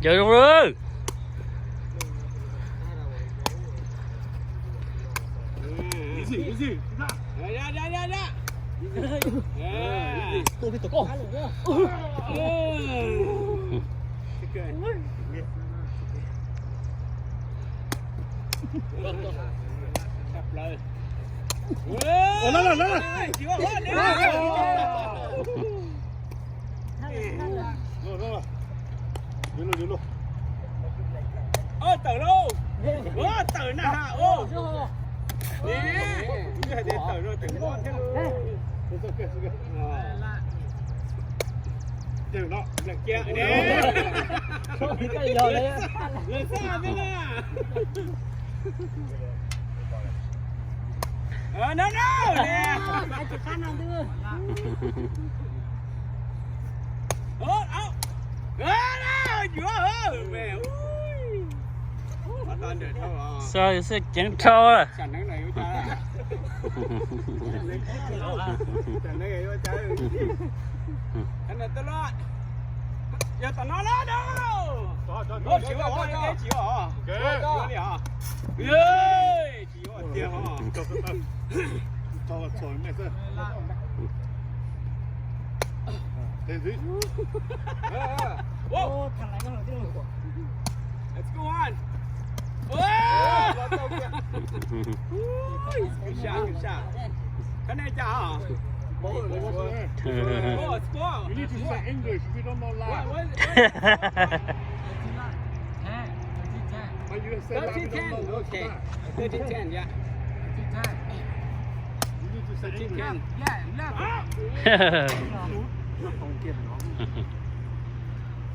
Cawv zoo lawm. Tawm lauj, tawm na ha. Tawm no tawm no. Lawv xa thiab na. No no. Xav xwb ceev dhau. Yog tom no los no. Tsis ua, tsis ua. Tsis ua tiag os. Let's go on. Good shot, good shot. Cái này chả hả? Oh, score. You need to say English if you don't know live. What, what, what? But you say live, you don't know what's that. Thirteen ten, yeah. You need to say English.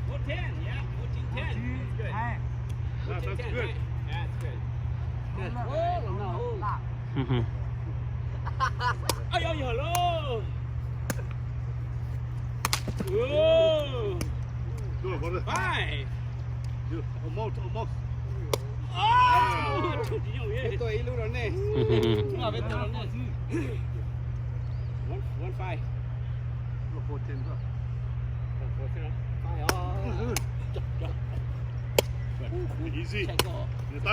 Fourteen ten, yeah, fourteen ten. That's good. That's good. Yeah, that's good. Good. Oh, no. Ôi, ôi, ôi, ôi. Whoa. Good, brother. Five. Good. Almost, almost. Oh, ib lub rau nej. One, one five. Fourteen, bro. Fourteen, five, oh. Easy. Tau,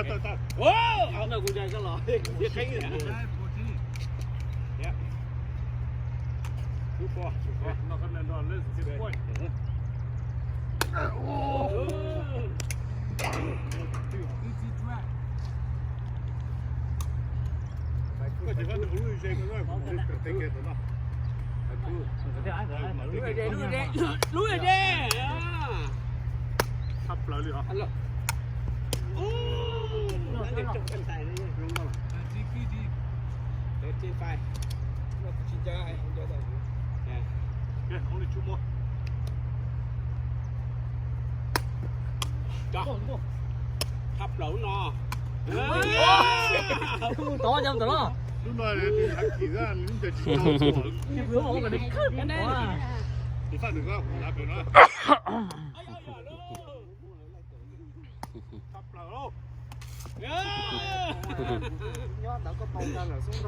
tau, tau. Ua, no kuv ncaim koj los. Yep. Two four, two four. Not gonna know, let's get point. Koj tsis koj tus lub ze koj, lub ze, lub ze, lub ze. Tshaj plaws li os. Thirteen five. Yeah, only two more. Thab plaws no. Tov cov ntawd los. Lub no hav kis xwb, lub ntawd tsis tau. Tus faj nws ko kuv lav pem no. Thab plaws lauj. Nyob ntawd koj tau nta lawm xub nta.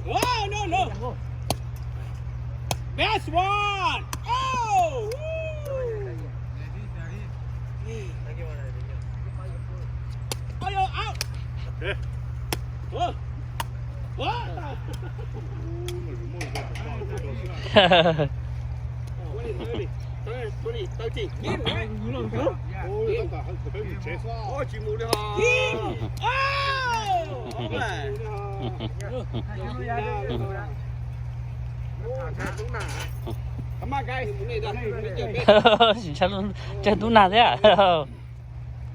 Oh, no! Best one! Oh! Woo! Ôi, ôi, ôi. Ê. Ủa? Ủa? Twenty, thirty. Twenty, thirty. Ôi, tao tao hơi hơi một chế xóa. Ôi, chỉ một đi hả? Ôi. Come on, guys. Sim sab lub, tsag tub nag thiab.